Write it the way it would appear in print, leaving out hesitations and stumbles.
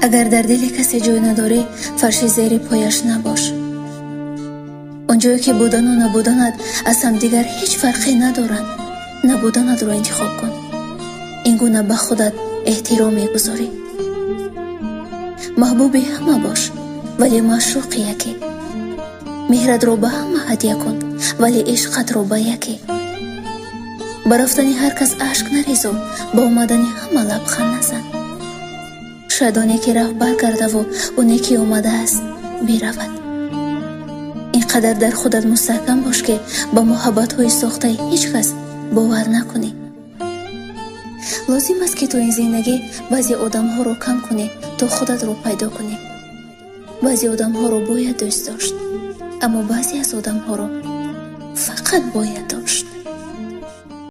Агар дар дили касе ҷой надорӣ, фарши зери пояш набош. Он ҷое ки будану набуданат аз ҳамдигар ҳеҷ фарқе надоранд, набуданатро интихоб кун. Ин гуна ба худат эҳтиром мегузорӣ. Маҳбуби ҳама бош, вале маъшуқи яке. Меҳратро ба ҳама ҳадя кун, вале ишқатро ба яке. Ба рафтани ҳар кас ашк нарезу, ба омадани ҳама лабханд назан. Шояд оне ки рафт, баргардаву оне ки омадааст, биравад. Ин қадар дар худат мустаҳкам бош, ки ба муҳаббатҳои сохтаи ҳеҷ кас бовар накунӣ. Лозим аст, ки ту ин зиндагӣ баъзе одамҳоро кам кунӣ, то худатро пайдо кунӣ. Баъзе одамҳоро бояд дӯст дошт, аммо баъзе аз одамҳоро фақат бояд дошт.